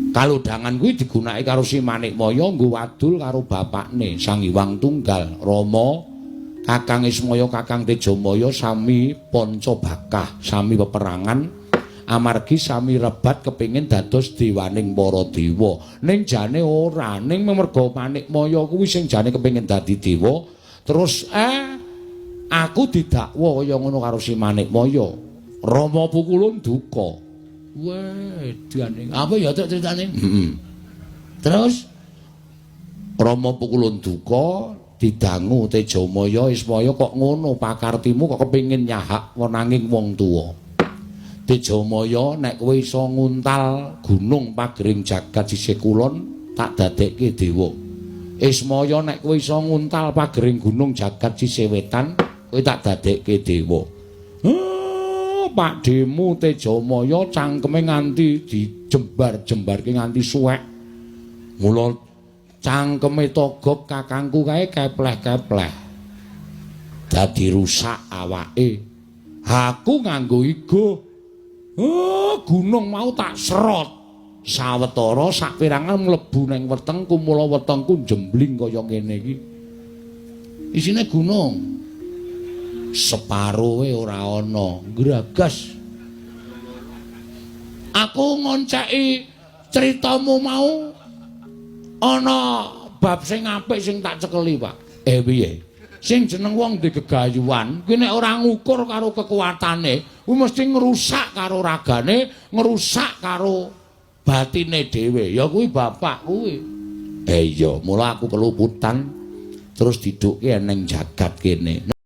Kalodhangan kuwi digunakake karo si Manikmaya nggo wadul karo bapakne Sang Hyang Tunggal, Rama, Kakang Ismaya, Kakang Tejamaya sami panca bakah, sami peperangan amargi sami rebat kepengin dados dewaning para dewa. Ning jane ora, ning merga Manikmaya kuwi sing jane kepengin dadi dewa, terus aku didakwa kaya ngono karo si Manikmaya. Rama Pukulun duka. Weh, edane. Apa ya tok critane? Heeh. Terus Rama Pukulun duka didangu Tejamaya Ismaya kok ngono pakartimu kok kepengin nyahak wenanging wong tuwa. Tejamaya nek kowe iso nguntal gunung pagering jagat sisih kulon tak dadekke dewa. Ismaya nek kowe iso nguntal pagering gunung jagat sisih wetan kowe tak dadekke dewa. Pakdhemu Tejamaya cangkeme nganti dijembar-jembarke nganti suwek. Mula cangkeme Togog kakangku kae kepleh-kepleh. Dadi rusak awake. Aku nganggo igo. Oh, gunung mau tak serot. Sawetara saperangan mlebu ning wetengku, mula wetengku jembling kaya ngene iki. Isine gunung. Separoe ora ana, gragas. Aku ngonceki critamu mau ana bab sing apik sing tak cekeli, Pak. Piye? Sing jeneng wong di gegayuhan kuwi nek ora ngukur karo kekuatane, kuwi mesti ngrusak karo ragane, ngrusak karo batine dhewe. Ya kuwi bapak kuwi. Iya, mula aku keluputan terus didukke ning jagat kene.